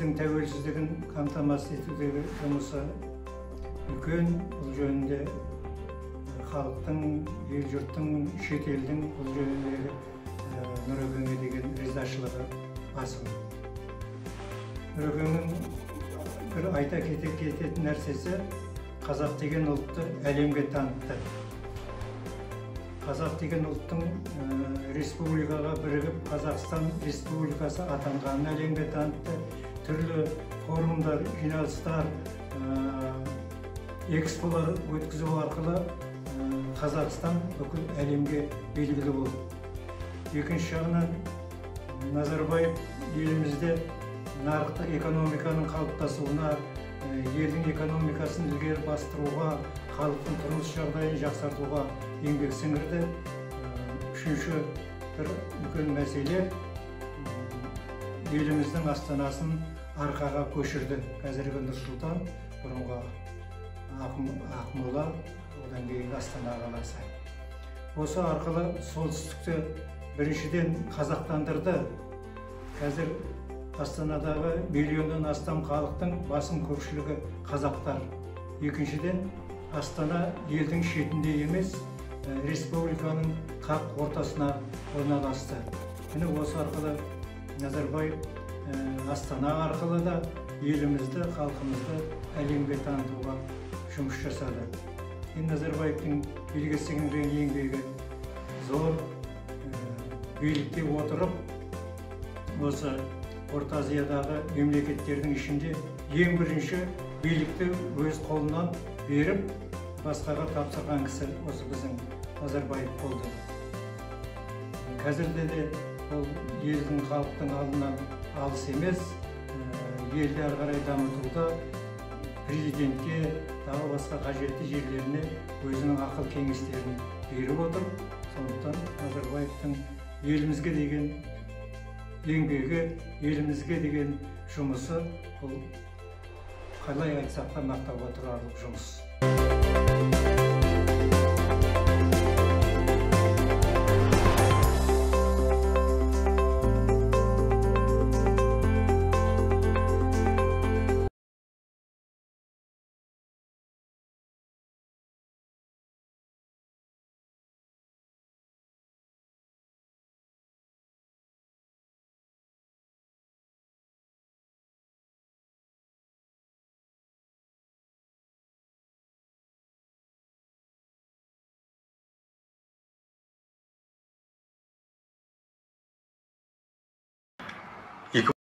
Еліміздің тәуелсіздігін қамтамасыз етудегі жұмысы үлкен. Бұл жөнінде халықтың, ел жұрттың, шетелдің бұл жөніндегі Нұрекеңе деген ризашылығы басым. Нұрекеңнің бір айта кететін нәрсесі, қазақ деген ұлтты әлемге танытты. Қазақ деген ұлттың республикаға бірігіп, Қазақстан Республикасы атанғанын әлемге танытты. Түрлі форумдар, жиналыстар, эксполар өткізу арқылы Қазақстан бүкіл әлемге белгілі болды. Екінші жағынан Назарбаев елімізде нарықтық экономиканың қалыптасуына, елдің экономикасын ілгері бастыруға, халықтың тұрмыс жағдайын жақсартуға еңбек сіңірді. Үшінші бір үлкен мәселе, еліміздің астанасын Арқаға көшірді. Қазіргі Нұр-Сұлтан, бұрынғы Ақмола, одан кейінгі Астана қаласы. Осы арқылы солтүстікті біріншіден қазақтандырды. Қазір Астанадағы миллионнан астам халықтың басым көпшілігі қазақтар. Екіншіден, Астана елдің шетінде емес, республиканың қақ ортасына орналасты. Міне осы арқылы Назарбаев Астана арқылы да елімізді, халқымызды әлемге танытуға жұмыс жасады. Енді Назарбаевтың елге сіңірген еңбегі зор. Билікте отырып, осы Орта Азиядағы мемлекеттердің ішінде ең бірінші билікті өз қолынан беріп, басқаға тапсырған кісі осы біздің Назарбаев болды. Қазірде де ол елдің, халықтың алдынан алыс емес, елді әрі қарай дамытуда президентке, тағы басқа қажетті жерлеріне өзінің ақыл кеңестерін беріп отыр. Сондықтан Назарбаевтың елімізге деген еңбегі, елімізге деген жұмысы, бұл қалай айтсақ та мақтауға тұрарлық жұмыс. Екі